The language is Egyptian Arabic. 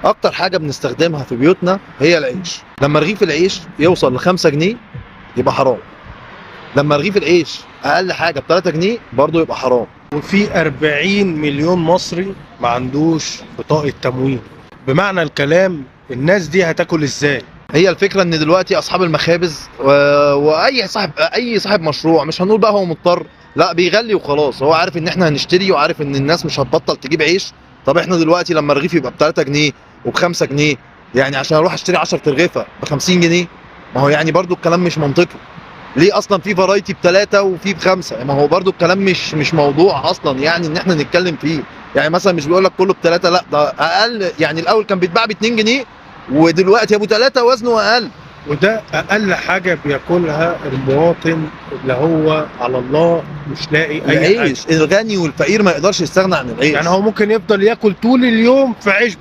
اكتر حاجة بنستخدمها في بيوتنا هي العيش. لما رغيف العيش يوصل ل 5 جنيه يبقى حرام. لما رغيف العيش اقل حاجة ب 3 جنيه برضه يبقى حرام. وفي 40 مليون مصري ما عندوش بطاقة تموين. بمعنى الكلام الناس دي هتاكل ازاي؟ هي الفكرة ان دلوقتي اصحاب المخابز واي صاحب اي صاحب مشروع، مش هنقول بقى هو مضطر، لا بيغلي وخلاص. هو عارف ان احنا هنشتري وعارف ان الناس مش هتبطل تجيب عيش. طب احنا دلوقتي لما الرغيف يبقى ب 3 جنيه وب 5 جنيه، يعني عشان اروح اشتري 10 ترغيفه ب 50 جنيه، ما هو يعني برضو الكلام مش منطقي. ليه اصلا في variety بثلاثة وفي بخمسة؟ ما هو برضو الكلام مش موضوع اصلا يعني ان احنا نتكلم فيه. يعني مثلا مش بيقول لك كله بثلاثه، لا ده اقل. يعني الاول كان بيتباع ب 2 جنيه ودلوقتي ابو ثلاثة وزنه اقل. وده اقل حاجة بياكلها المواطن اللي هو على الله مش لاقي اي حاجة. العيش الغني والفقير ما يقدرش يستغنى عن العيش. يعني هو ممكن يفضل ياكل طول اليوم في عيش.